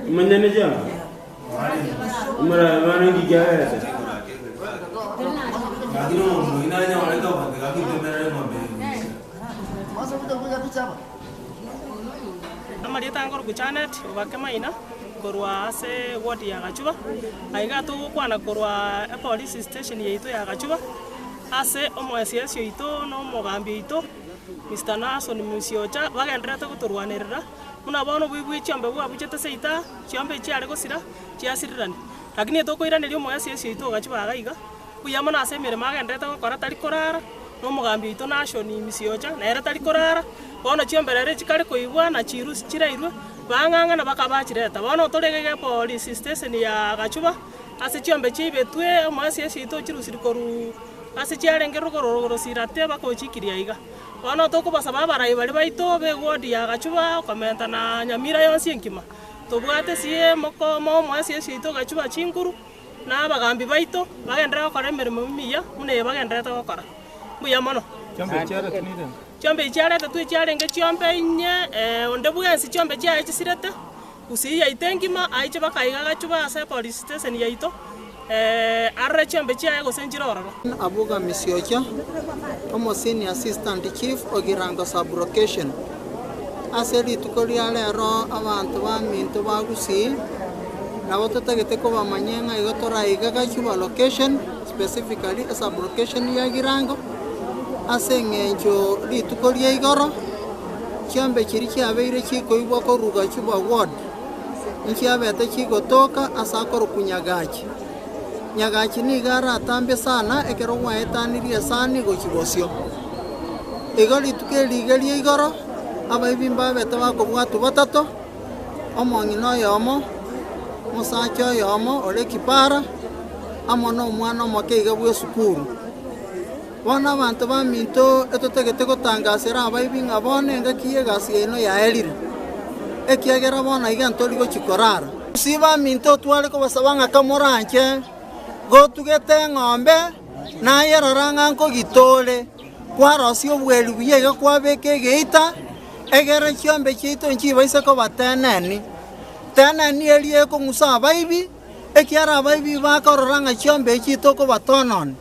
Omonyene chiombe, omorabia bono inki kiaberete? Amarieta ankorokwa Janet Obake Maina korwa ase eward ya Gachuba, aiga togokwana korwa epolice station yaito ya Gachuba, ase omoesiesi oito na omogambi oito Mister Nason Musyocha bagendererete gotorwanerera, buna bono oboibi bwe chiombe bwabuchete seito aa, chiombe echi chiare gosira, chiasirirani. Lakini tokoiraneria omoesiesi oito o Gachuba iga iga, Mbuya mono ase emeremo agendererete gokora tari korara, na omogambi oito Nashoni Misiocha nere tari korara, bono chiombe rero chikare koigwa na chirusi chirairwe, bang'ang'ana bakabachireta. Bono tore iga iga epolice station ya Gachuba, ase chiombe chiaibetwe, omoesiesi oito ochirusirie korwa ase chiarenge rogoro rosirate bakochikiria iga. Bono tokobasaba abarai baria baito ba eward ya Gachuba okomenta na Nyamira yonsi enkima, tobwate sie moko mo omoesiesi oito Gachuba chinguru. Na abagambi baito bagenderere gokora emeremo emiya buna eye bagendererete gokora. Mbuya mono. Chiombe echi chiaretetwe echiarenge chiombe inye, onde bwensi chiombe chiaye chisirete, gusii yaito engima, aiche bakaiga agachuba ase epolice station yaito, arore chiombe chiaye gose nchire ororo. Abuga Misiocha, Omo Senior Assistant Chief o Girango Sub-Location. Ase rituko ria rero abanto baminto ba Gusii nabo totagete kobamanyia ng'a igo toraiga Gachuba Location, specifically esub-location ya Girango, ase eng'encho rituko ria igoro chiombe chiria chiabeire chikoigwa korwa Gachuba Ward nchiabete chigotoka ase akorokwa Nyagachi. Nyagachi nigo aratambe sana ekero gwaetanirie esani gochia bosio. Igo rituko eri iga ria igoro, abaibi mbabete bakobwatwa batato, omong'ina oyomo, omosacha oyomo ore kipara, amo nomwana omoke iga bw'esukuru. Bono abanto baminto etotagete gotangasera abaibi ng'a bono engaki y'egasi yaino yaerire, ekiagera bono aiga ntori gochia korara. Gose baminto otware kobasaba ng'a kamoranche gotugete eng'ombe, naye rora ng'a nkogitore, kwarosia obweri buya iga kwabeka egeita, egere chiombe chiaito nchibaise koba teneni. Teneni eria ekong'usa abaibi, ekiagera abaibi bakorora ng'a chiombe echi tokobatononi.